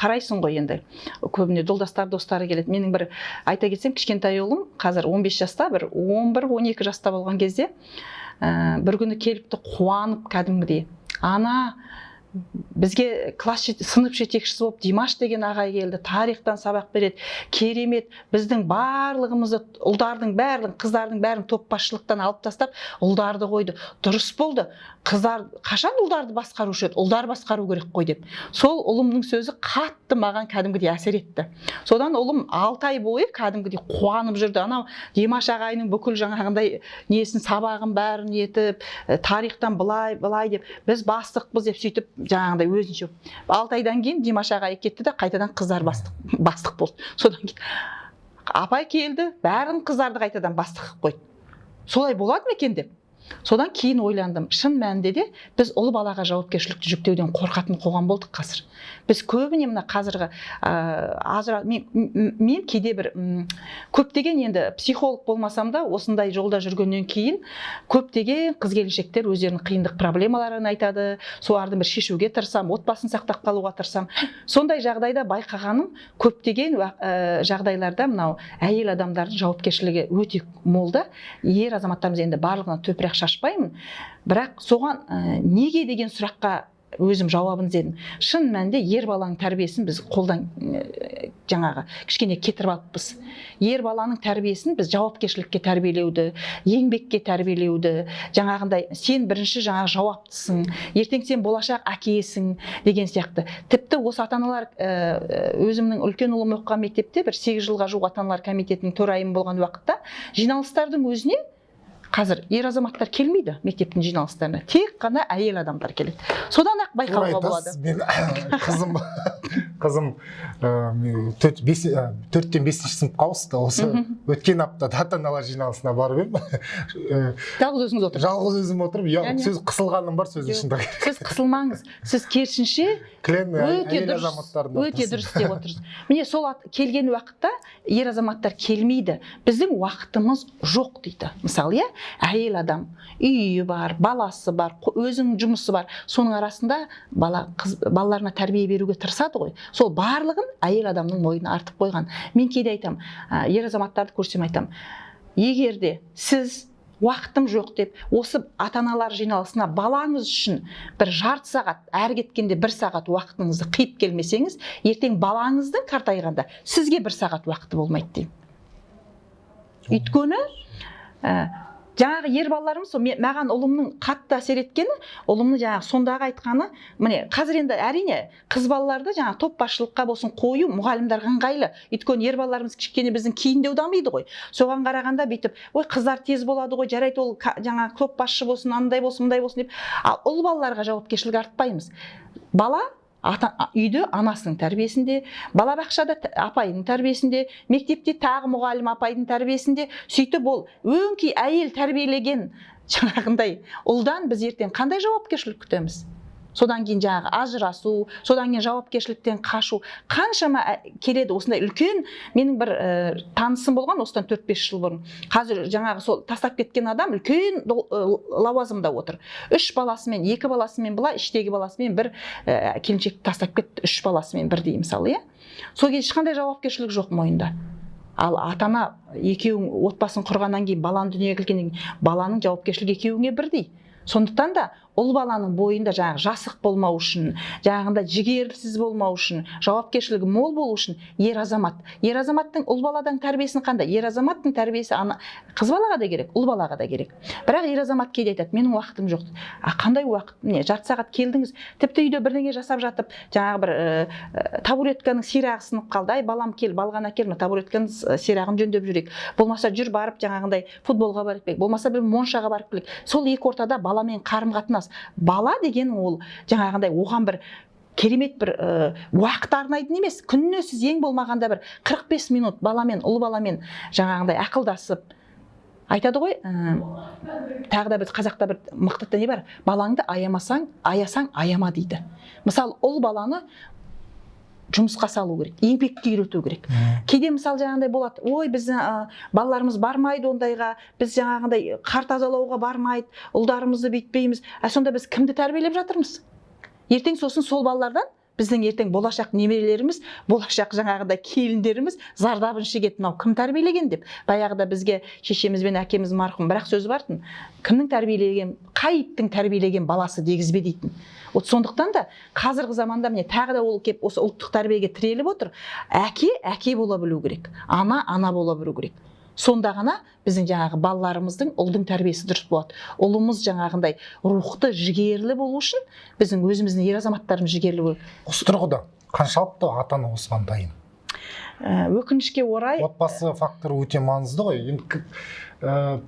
қарайсың ғой енді. Көбіне жолдастар, достары келеді. Менің бір айта кетсем, кішкентай ұлым қазір 15 жаста, бір 11-12 жаста болған кезде бір күні келіпті қуанып кәдімгідей: «Ана, бізге класс сынып жетекшісі болып Димаш деген ағай келді, тарихтан сабақ береді, керемет, біздің барлығымызды, ұлдардың барлығын, қыздардың бәрін топ басшылықтан алып тастап, ұлдарды қойды, дұрыс болды, қыздар қашан ұлдарды басқарушы еді, ұлдар басқару керек қой», — деп. Сол ұлымның сөзі қатты маған кәдімгідей әсер етті. Содан ұлым 6 ай бойы кәдімгідей қуанып жүрді, анау Димаш ағайының бүкіл жаңағындай несін, сабағын бәрін етіп, тарихтан былай былай деп, біз бастықпыз деп, сөйтіп жаңағындай өзінше. 6 айдан кейін Димаш ағай кетті де, қайтадан қыздар бастық болды. Содан кейін апай келді, бәрін, қыздарды қайтадан бастық қылып қойды. Солай болады ма екен деп, содан кейін ойландым. Шын мәнінде де біз ұл балаға жауапкершілікті жүктеуден қорқатын қоғам болдық қазір. Біз көбіне мына қазіргі мен кейде бір көптеген, енді психолог болмасам да, осындай жолда жүргеннен кейін көптеген қыз келіншектер өздерінің қиындық проблемаларын айтады, соларды бір шешуге тырысамын, отбасын сақтап қалуға тырысамын. Сондай жағдайда байқағаным, көптеген жағдайларда мынау әйел адамдардың жауапкершілігі өте мол да. Ер азаматтарымыз, енді барлығына төпірақ шашпаймын, бірақ соған неге деген сұраққа өзім жауабын іздедім. Шын мәнінде ер баланың тәрбиесін біз қолдан жаңағы кішкене кетіріп алыппыз. Ер баланың тәрбиесін біз жауапкершілікке тәрбиелеуді, еңбекке тәрбиелеуді, жаңағындай сен бірінші жаңағы жауаптысың, ертең сен болашақ әкесің деген сияқты. Тіпті осы ата аналар өзімнің үлкен ұлым оқыған мектепте бір 8 жылға жуық ата аналар комитетінің төрайымы болған уақытта жиналыстардың өзіне қазір ер азаматтар келмейді. Мектептің жиналыстарына тек қана әйел адамдар келеді. Содан ақ Тура байқауға болады. айтасыз, мен қызым Қызым төрттен бесінші сыныпқа ауысты. Осы өткен аптада ата аналар жиналысына барып едім. Жалғыз өзіңіз отырсыз? Жалғыз өзім отырып, сөз қысылғаным бар, сөздің шындығы. Сіз қысылмаңыз, сіз керісінше Кілең өте әйел дұрыс, азаматтардың өте ортасында. дұрыс істеп отырсыз. Міне, сол келген уақытта ер азаматтар келмейді, біздің уақытымыз жоқ дейді. Мысалы, иә, әйел адам үйі бар, баласы бар, өзінің жұмысы бар, соның арасында бала, қыз балаларына тәрбие беруге тырысады ғой. Сол барлығын әйел адамның мойнына артып қойған. Мен кейде айтамын, ер азаматтарды көрсем айтамын: егер де сіз уақытым жоқ деп осы ата аналар жиналысына балаңыз үшін бір жарты сағат, әрі кеткенде бір сағат уақытыңызды қиып келмесеңіз, ертең балаңыздың қартайғанда сізге бір сағат уақыты болмайды деймін. Өйткені жаңағы ер балаларымыз сол маған ұлымның қатты әсер еткені, ұлымның жаңағы сондағы айтқаны. Міне, қазір енді әрине қыз балаларды жаңағы топ басшылыққа болсын қою мұғалімдарға ыңғайлы, өйткені ер балаларымыз кішкене біздің кейіндеу дамиды ғой. Соған қарағанда бүйтіп, ой, қыздар тез болады ғой, жарайды, ол жаңағы топ басшы болсын, андай болсын, мындай болсын деп. Ал ұл балаларға жауапкершілік артпаймыз. Бала ата, үйде анасының тәрбиесінде, балабақшада апайының тәрбиесінде, мектепте тағы мұғалім апайдың тәрбиесінде. Сөйтіп ол өңкей әйел тәрбиелеген жаңағындай ұлдан біз ертең қандай жауапкершілік күтеміз? Содан кейін жаңағы ажырасу, содан кейін жауапкершіліктен қашу қаншама келеді. Осындай үлкен менің бір танысым болған осыдан 4-5 жыл бұрын. Қазір жаңағы сол тастап кеткен адам үлкен лауазымда отыр. Үш баласымен, екі баласымен былай, іштегі баласымен бір келіншекті тастап кетті, үш баласымен бірдей, мысалы, иә. Сол кезде ешқандай жауапкершілік жоқ мойнында. Ал ата ана екеуің отбасын құрғаннан кейін, баланы дүниеге келгеннен кейін баланың жауапкершілігі екеуіңе бірдей. Сондықтан да ұл баланың бойында жаңағы жасық болмау үшін, жаңағындай жігерсіз болмау үшін, жауапкершілігі мол болу үшін ер азамат, ер азаматтың ұл баладан тәрбиесін қандай? Ер азаматтың тәрбиесі ана қыз балаға да керек, ұл балаға да керек. Бірақ ер азамат кейде айтады: «Менің уақытым жоқ». А қандай уақыт? Міне, жарты сағат келдіңіз. Тіпті үйде бірдеңе жасап жатып, жаңағы бір табуретканың сирағы сынып қалды: «Ай, балам, кел, балғаны әкел, мына табуретканың сирағын жөндеп жіберейік». Болмаса жүр, барып жаңағындай футболға барып келейік, болмаса бір моншаға барып келейік. Сол екі ортада баламен қарым қатынас. Бала деген ол жаңағындай оған бір керемет бір уақыт арнайтын емес. Күніне сіз ең болмағанда бір 45 минут баламен, ұл баламен жаңағындай ақылдасып. Айтады ғой, тағы да біз қазақта бір мықты не бар: «Балаңды аямасаң, аясаң, аяма», – дейді. Мысалы, ұл баланы жұмысқа салу керек, еңбекке үйрету керек. Кейде, мысалы, жаңағындай болады: «Ой, біздің балаларымыз бармайды ондайға, біз жаңағындай қар тазалауға бармайды ұлдарымызды, бүйтпейміз». А сонда біз кімді тәрбиелеп жатырмыз ертең? Сосын сол балалардан біздің ертең болашақ немерелеріміз, болашақ жаңағыдай келіндеріміз зардабын шегеді, мынау кім тәрбиелеген деп. Баяғыда бізге шешеміз бен әкеміз марқұм бірақ сөзі бар тын: «Кімнің тәрбиелеген, қай иттің тәрбиелеген баласы дегізбе», – дейтін. Вот сондықтан да қазіргі заманда, міне, тағы да ол кеп осы ұлттық тәрбиеге тіреліп отыр. Әке әке бола білу керек, ана ана бола білу керек. Сонда ғана біздің жаңағы балаларымыздың, ұлдың тәрбиесі дұрыс болады. Ұлымыз жаңағындай рухты, жігерлі болу үшін біздің өзіміздің ер азаматтарымыз жігерлі болу. Осы тұрғыда қаншалықты ата ана осыған дайын? Өкінішке орай. Отбасы факторы өте маңызды ғой енді.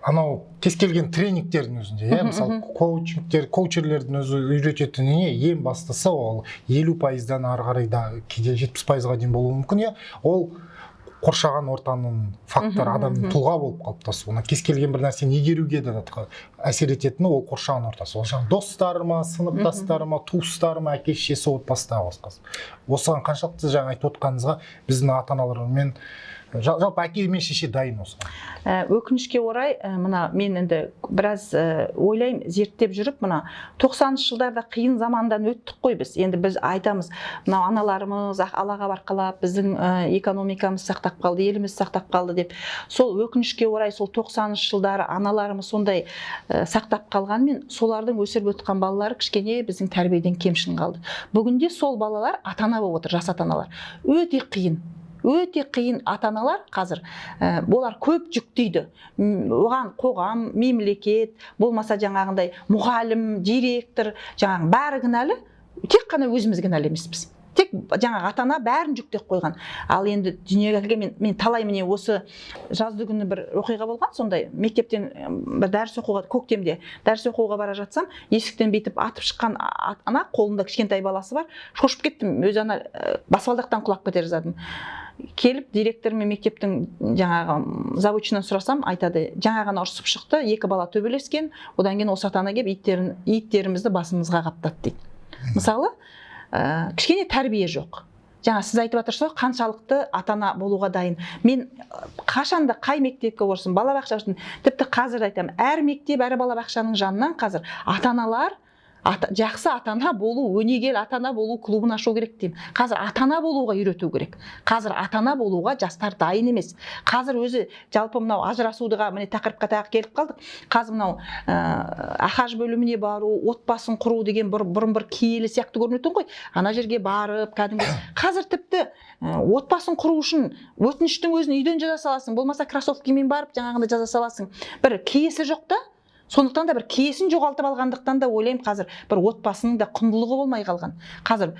Анау кез келген тренингтердің өзінде, иә, мысалы, коучингтер, коучерлердің өзі үйрететін не, ең бастысы ол 50%-дан ары қарай да, кейде 70%-ға дейін болуы мүмкін, иә, ол қоршаған ортаның факторы, адамның тұлға болып қалыптасуына, кез келген бір нәрсені игеруге де әсер ететіні ол қоршаған ортасы. Ол жаңағы достары ма, сыныптастары ма, туыстары ма, әке шешесі, отбасыдағы басқасы. Осыған қаншалықты, жаңа айтып отқаныңызға, біздің ата аналармен, жалпы әке мен шеше дайын осыған? Өкінішке орай, мына мен енді біраз ойлаймын, зерттеп жүріп, мына 90-шы жылдарда қиын замандан өттік қой біз. Енді біз айтамыз, мынау аналарымыз аллаға арқалап біздің экономикамыз сақтап қалды, еліміз сақтап қалды деп. Сол өкінішке орай, сол 90-шы жылдары аналарымыз сондай сақтап қалғанмен, солардың өсіріп өткен балалары кішкене біздің тәрбиеден кемшін қалды. Бүгінде сол балалар ата ана болып отыр, жас ата аналар. Өте қиын, өте қиын. Ата аналар қазір олар көп жүктейді. Оған қоғам, мемлекет, болмаса жаңағындай мұғалім, директор, жаңағы бәрі кінәлі. Тек қана өзіміз кінәлі емеспіз. Тек жаңағы ата-ана бәрін жүктеп қойған. Ал енді дүниеге әкелген мен талай, міне, осы жазды күні бір оқиға болған сондай. Мектептен бір дәріс оқуға, көктемде дәріс оқуға бара жатсам, есіктен бүйтіп атып шыққан ана, қолында кішкентай баласы бар. Шошып кеттім өзі, ана баспалдақтан құлап кете жаздадым. Келіп директор мен мектептің жаңағы завучынан сұрасам, айтады: «Жаңа ғана ұрысып шықты, екі бала төбелескен, одан кейін осы ата ана келіп иттерімізді басымызға қаптады», – дейді. Мысалы, кішкене тәрбие жоқ. Жаңа сіз айтып жатырсыз ғой, қаншалықты ата ана болуға дайын. Мен қашанда қай мектепке барсын, балабақша болсын, тіпті қазір де айтамын: әр мектеп, әр балабақшаның жанынан қазір ата аналар жақсы ата ана болу, өнегелі ата ана болу клубын ашу керек деймін. Қазір ата ана болуға үйрету керек. Қазір ата ана болуға жастар дайын емес. Қазір өзі жалпы мынау ажырасудыға, міне, тақырыпқа тағы келіп қалдық. Қазір мынау АХАЖ бөліміне бару, отбасын құру деген бұрын бір киелі сияқты көрінетін ғой, ана жерге барып кәдімгі. Қазір тіпті отбасын құру үшін өтініштің өзін үйден жаза саласың, болмаса кроссовкимен барып жаңағындай жаза саласың. Бір киесі жоқ та. Сондықтан да бір киесін жоғалтып алғандықтан да ойлаймын, қазір бір отбасының да құндылығы болмай қалған. Қазір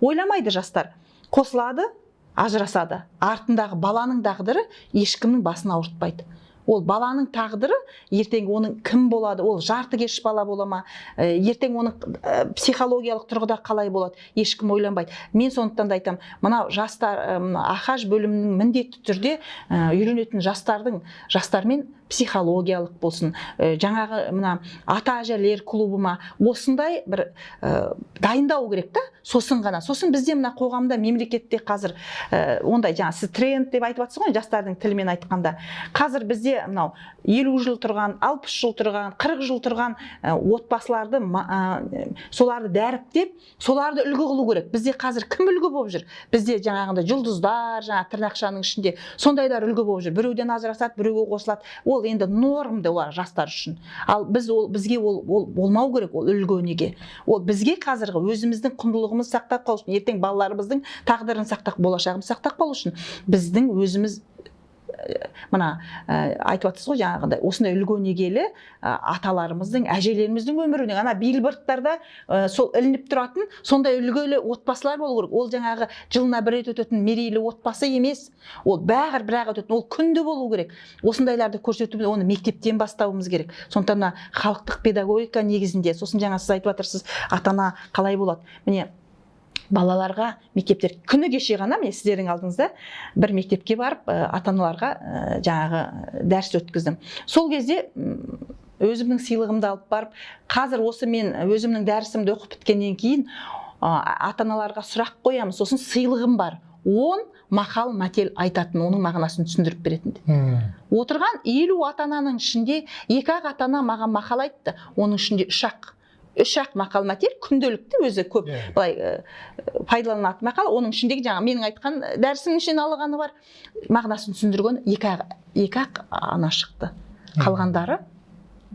ойламайды жастар: қосылады, ажырасады, артындағы баланың тағдыры ешкімнің басын ауыртпайды. Ол баланың тағдыры ертең оның кім болады, ол жартыкеш бала бола ма, ертең оның психологиялық тұрғыда қалай болады, ешкім ойланбайды. Мен сондықтан да айтамын, мынау жастар, мына АХАЖ бөлімінің міндетті түрде үйренетін жастардың, жастармен психологиялық болсын, жаңағы мына ата әжелер клубы ма, осындай бір дайындау керек та. Сосын ғана, сосын бізде мына қоғамда, мемлекетте қазір ондай, жаңа сіз тренд деп айтып жатсыз ғой, жастардың тілімен айтқанда, қазір бізде мынау 50 жыл тұрған, 60 жыл тұрған, 40 жыл тұрған отбасыларды соларды дәріптеп, соларды үлгі қылу керек. Бізде қазір кім үлгі болып жүр? Бізде жаңағындай жұлдыздар, жаңағы тырнақшаның ішінде сондайлар үлгі болып жүр. Біреуден ажырасады, біреуге қосылады, ол енді нормды олар жастар үшін. Ал біз ол, бізге ол болмау керек, ол үлгі өнеге. Ол бізге қазіргі өзіміздің құндылығымызды сақтап қалу үшін, ертең балаларымыздың тағдырын сақтап, болашағымызды сақтап қалу үшін біздің өзіміз мына айтып жатсыз ғой, жаңағындай осындай үлгі өнегелі аталарымыздың, әжелеріміздің өмірінен, ана билбордтарда сол ілініп тұратын сондай үлгілі отбасылар болу керек. Ол жаңағы жылына бір рет өтетін мерейлі отбасы емес, ол бәрі бір ақ өтетін, ол күнде болу керек. Осындайларды көрсету, оны мектептен бастауымыз керек. Сондықтан мына халықтық педагогика негізінде. Сосын жаңа сіз айтып жатырсыз, ата ана қалай болады. Міне, балаларға мектептер, күні кеше ғана мен сіздердің алдыңызда бір мектепке барып, ата аналарға жаңағы дәріс өткіздім. Сол кезде өзімнің сыйлығымды алып барып, қазір осы мен өзімнің дәрісімді оқып біткеннен кейін ата аналарға сұрақ қоямын, сосын сыйлығым бар: 10 мақал мәтел айтатын, оның мағынасын түсіндіріп беретін деп. Отырған 50 ата ананың ішінде екі ақ ата ана маған мақал айтты. Оның ішінде үш ақ мақал мәтел күнделікті өзі көп былай пайдаланылатын мақал. Оның ішіндегі жаңа менің айтқан дәрісімнің ішінен алғаны бар, мағынасын түсіндірген екі ақ ана шықты. Қалғандары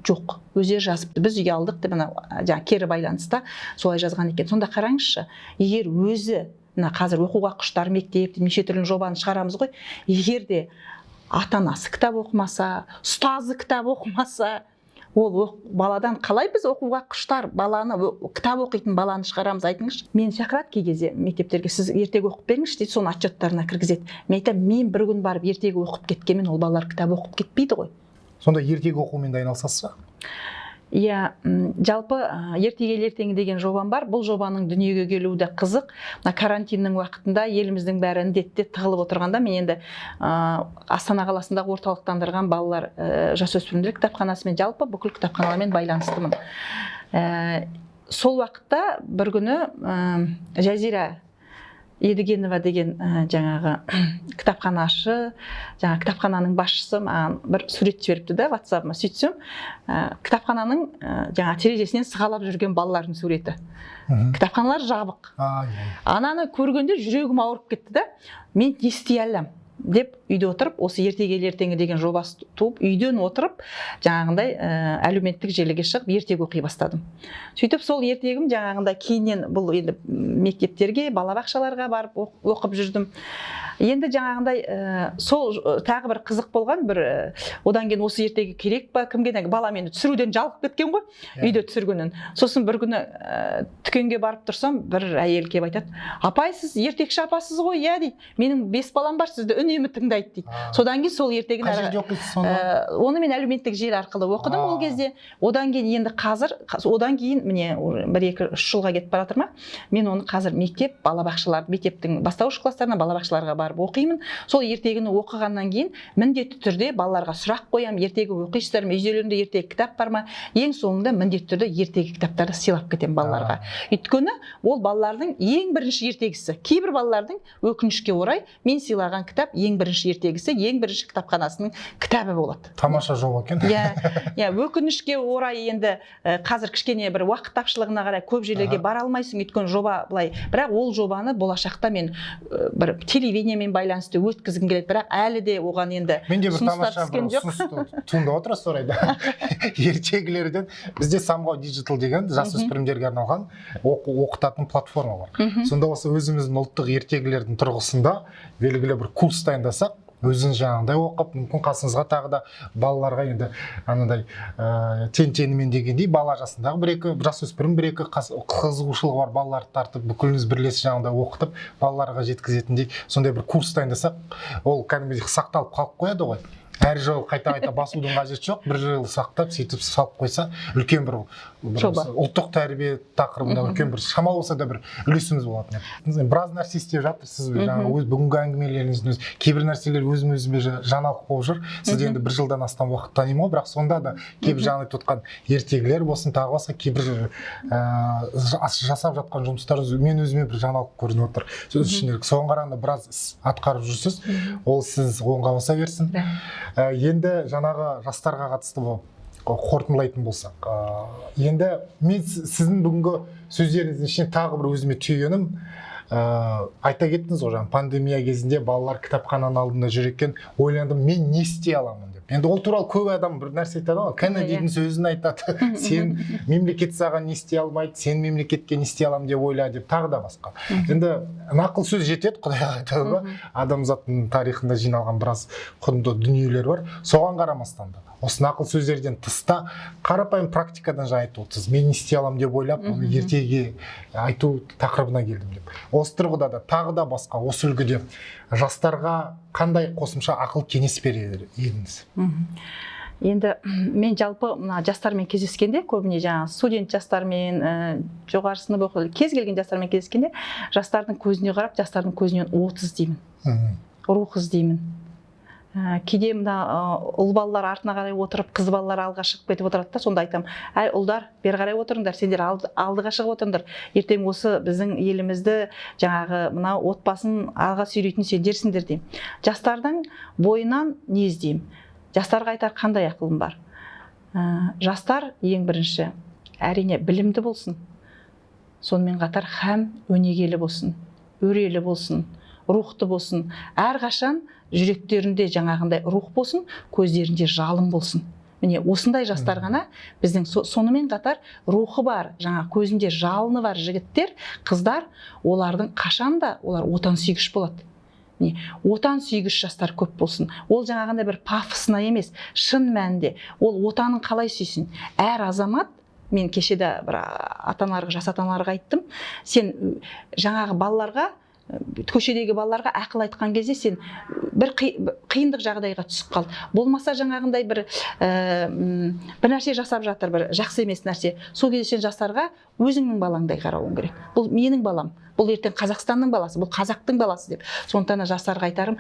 жоқ, өздері жазыпты, «біз ұялдық» деп, ана жаңа кері байланыста солай жазған екен. Сонда қараңызшы, егер өзі мына қазір оқуға құштар мектеп деп неше түрлі жобаны шығарамыз ғой, егер де ата анасы кітап оқымаса, ұстазы кітап оқымаса, ол баладан қалай біз оқуға құштар баланы, кітап оқитын баланы шығарамыз, айтыңызшы? Мені шақырады кей кезде мектептерге, «Сіз ертегі оқып беріңізші», – дейді, соны отчеттарына кіргізеді. Мен айтамын: мен бір күн барып ертегі оқып кеткенмен, ол балалар кітап оқып кетпейді ғой. Сонда ертегі оқумен де айналысасыз ба? Иә, жалпы «Ертегі ел ертеңі» деген жобам бар. Бұл жобаның дүниеге келуі де қызық. Мына карантиннің уақытында еліміздің бәрі індетте тығылып отырғанда, мен енді Астана қаласындағы орталықтандырған балалар, жасөспірімдер кітапханасымен, жалпы бүкіл кітапханалармен байланыстымын. Сол уақытта бір күні Жазира Едігенова деген жаңағы кітапханашы, жаңағы кітапхананың басшысы маған бір сурет жіберіпті да ватсабыма. Сөйтсем, кітапхананың жаңағы терезесінен сығалап жүрген балалардың суреті. Кітапханалар жабық. А, иә. Ананы көргенде жүрегім ауырып кетті да. Мен не істей аламын? деп үйде отырып, осы ертегі ел ертеңі деген жобасы туып, үйден отырып жаңағындай әлеуметтік желіге шығып ертегі оқи бастадым. Сөйтіп сол ертегім жаңағындай кейіннен бұл енді мектептерге, балабақшаларға барып оқып жүрдім. Енді жаңағындай сол тағы бір қызық болған бір, одан кейін осы ертегі керек па кімге, бала мені түсіруден жалығып кеткен ғой, үйде түсіргеннен. Сосын бір күні дүкенге барып тұрсам, бір әйел келіп айтады: «Апай, сіз ертекші апасыз ғой, иә?» – дейді. «Менің 5 балам бар, сізді үнемі тыңдайды», – дейді. Содан кейін сол ертегіні Қай жерде оқисыз сонда? Оны мен әлеуметтік желі арқылы оқыдым ол кезде. Одан кейін енді қазір, одан кейін міне 1-2-3 жылға кетіп бара жатыр ма, мен оны қазір мектеп, балабақшалар, мектептің бастауыш класстарына, балабақшаларға барып оқимын. Сол ертегіні оқығаннан кейін міндетті түрде балаларға сұрақ қоямын: ертегі оқисыздар ма, үйлерінде ертегі кітап бар ма? Ең соңында міндетті түрде ертегі кітаптарды сыйлап кетемін балаларға. Өйткені ол балалардың ең бірінші ертегісі. Кейбір балалардың, өкінішке орай, мен сыйлаған кітап ең бірінші ертегісі, ең бірінші кітапханасының кітабы болады. Тамаша жоба екен. Иә, өкінішке орай енді қазір кішкене бір уақыт тапшылығына қарай көп жерлерге бара алмайсың, өйткені жоба былай. Бірақ ол жобаны болашақта мен бір телевидениемен байланысты өткізгім келеді, бірақ әлі де оған енді Менде бір ұсыныстар тамаша бір түскен жоқ. ұсыныс туындап отыр осы орайда. Ертегілерден бізде Самғау Digital деген жасөспірімдерге арналған оқытатын платформа бар. Сонда осы өзіміздің ұлттық ертегілердің тұрғысында белгілі бір курс дайындасақ, өзіңіз жаңағыдай оқып, мүмкін қасыңызға тағы да балаларға енді анандай тең теңімен дегендей, бала жасындағы бір екі жасөспірім, бір екі қызығушылығы бар балаларды тартып, бүкіліміз бірлесіп жаңағыдай оқытып, балаларға жеткізетіндей сондай бір курс дайындасақ, ол кәдімгідей сақталып қалып қояды ғой. Әр жыл қайта қайта басудың қажеті жоқ, бір жыл сақтап, сөйтіп салып қойса, үлкен бір Жоба. осы ұлттық тәрбие тақырыбында үлкен бір шамалы болса да бір үлесіміз болатын еді. Біраз нәрсе істеп жатырсыз. Жаңағы өз бүгінгі әңгімелеріңіздің өзі, кейбір нәрселер өзім өзіме жаңалық болып жүр. Сізді енді бір жылдан астам уақыт танимын ғой, бірақ сонда да кейбір жаңа айтып отқан ертегілер болсын, тағы басқа кейбір жасап жатқан жұмыстарыңыз мен өзіме бір жаңалық көрініп отыр. Сөз ішінде соған қарағанда біраз іс атқарып жүрсіз, ол сіз оңға баса берсін. Енді жаңағы жастарға қатысты болып қорытындылайтын болсақ, енді мен сіздің бүгінгі сөздеріңіздің ішінен тағы бір өзіме түйгенім, айта кеттіңіз ғой, жаңа пандемия кезінде балалар кітапхананың алдында жүр екен, ойландым, мен не істей аламын деп. Енді ол туралы көп адам бір нәрсе айтады ғой, Кеннедидің сөзін айтады: сен, мемлекет саған не істей алмайды, сен мемлекетке не істей аламын деп ойла деп, тағы да басқа. Енді нақыл сөз жетеді, құдайға тәуба, адамзаттың тарихында жиналған біраз құнды дүниелер бар. Соған қарамастан да осы нақыл сөздерден тыста қарапайым практикадан жаңа айтып отырсыз, мен не істей аламын деп ойлап, оны ертегіге айту тақырыбына келдім деп. Осы тұрғыда да тағы да басқа осы үлгіде жастарға қандай қосымша ақыл кеңес берер едіңіз? Енді мен жалпы мына жастармен кездескенде, көбіне жаңағы студент жастармен, жоғары сынып оқу, кез келген жастармен кездескенде жастардың көзіне қарап, жастардың көзінен от іздеймін, рух іздеймін. Кейде мына ұл балалар артына қарай отырып, қыз балалар алға шығып кетіп отырады да, сонда айтамын: «Әй, ұлдар, бері қарай отырыңдар, сендер алдыға шығып отырыңдар, ертең осы біздің елімізді, жаңағы мына отбасын алға сүйрейтін сендерсіңдер», – деймін. Жастардың бойынан не іздеймін? Жастарға айтар қандай ақылым бар? Жастар ең бірінші, әрине, білімді болсын, сонымен қатар һәм өнегелі болсын, өрелі болсын, рухты болсын, әрқашан жүректерінде жаңағындай рух болсын, көздерінде жалын болсын. Міне, осындай жастар ғана біздің сонымен қатар рухы бар, жаңа көзінде жалыны бар жігіттер, қыздар, олардың қашанда олар отансүйгіш болады. Міне, отансүйгіш жастар көп болсын. Ол жаңағындай бір пафосына емес, шын мәнінде ол отанын қалай сүйсін? Әр азамат, мен кеше де бір ата аналарға, жас ата аналарға айттым: сен жаңағы балаларға, көшедегі балаларға ақыл айтқан кезде, сен бір қиындық жағдайға түсіп қалды, болмаса жаңағындай бір нәрсе жасап жатыр, бір жақсы емес нәрсе, сол кезде сен жастарға өзіңнің балаңдай қарауың керек. Бұл менің балам, бұл ертең Қазақстанның баласы, бұл қазақтың баласы деп. Сондықтан да жастарға айтарым: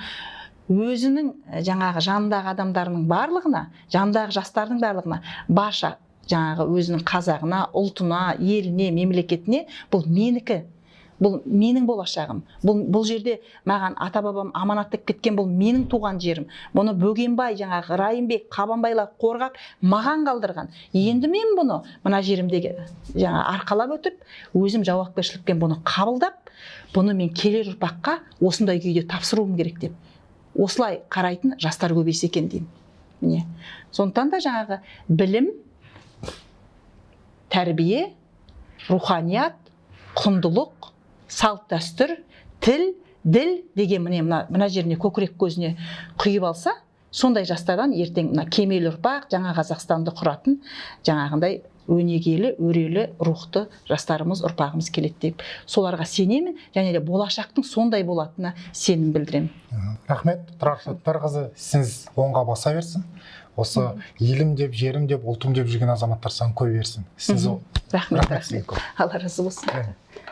өзінің жаңағы жанындағы адамдарының барлығына, жанындағы жастардың барлығына, барша жаңағы өзінің қазағына, ұлтына, еліне, мемлекетіне: бұл менікі, бұл менің болашағым, бұл жерде маған ата бабам аманаттап кеткен, бұл менің туған жерім, бұны Бөгенбай, жаңағы Райымбек, Қабанбайлар қорғап маған қалдырған. Енді мен бұны мына жерімдегі жаңа арқалап өтіп, өзім жауапкершілікпен бұны қабылдап, бұны мен келер ұрпаққа осындай күйде тапсыруым керек деп. Осылай қарайтын жастар көбейсе екен деймін. Міне, сондықтан да жаңағы білім, тәрбие, руханият, құндылық, салт дәстүр, тіл, діл деген, міне, мына жеріне, көкірек көзіне құйып алса, сондай жастардан ертең мына кемел ұрпақ, жаңа Қазақстанды құратын жаңағындай өнегелі, өрелі, рухты жастарымыз, ұрпағымыз келеді деп, соларға сенемін және де болашақтың сондай болатынына сенім білдіремін. Рахмет, Тұрар Саттарқызы, ісіңіз оңға баса берсін. Осы елім деп, жерім деп, ұлтым деп жүрген азаматтар саны көбейе берсін. Ісіңіз Рахмет. Рахмет сізге Рахмет. Көп. Алла разы болсын. Әмин.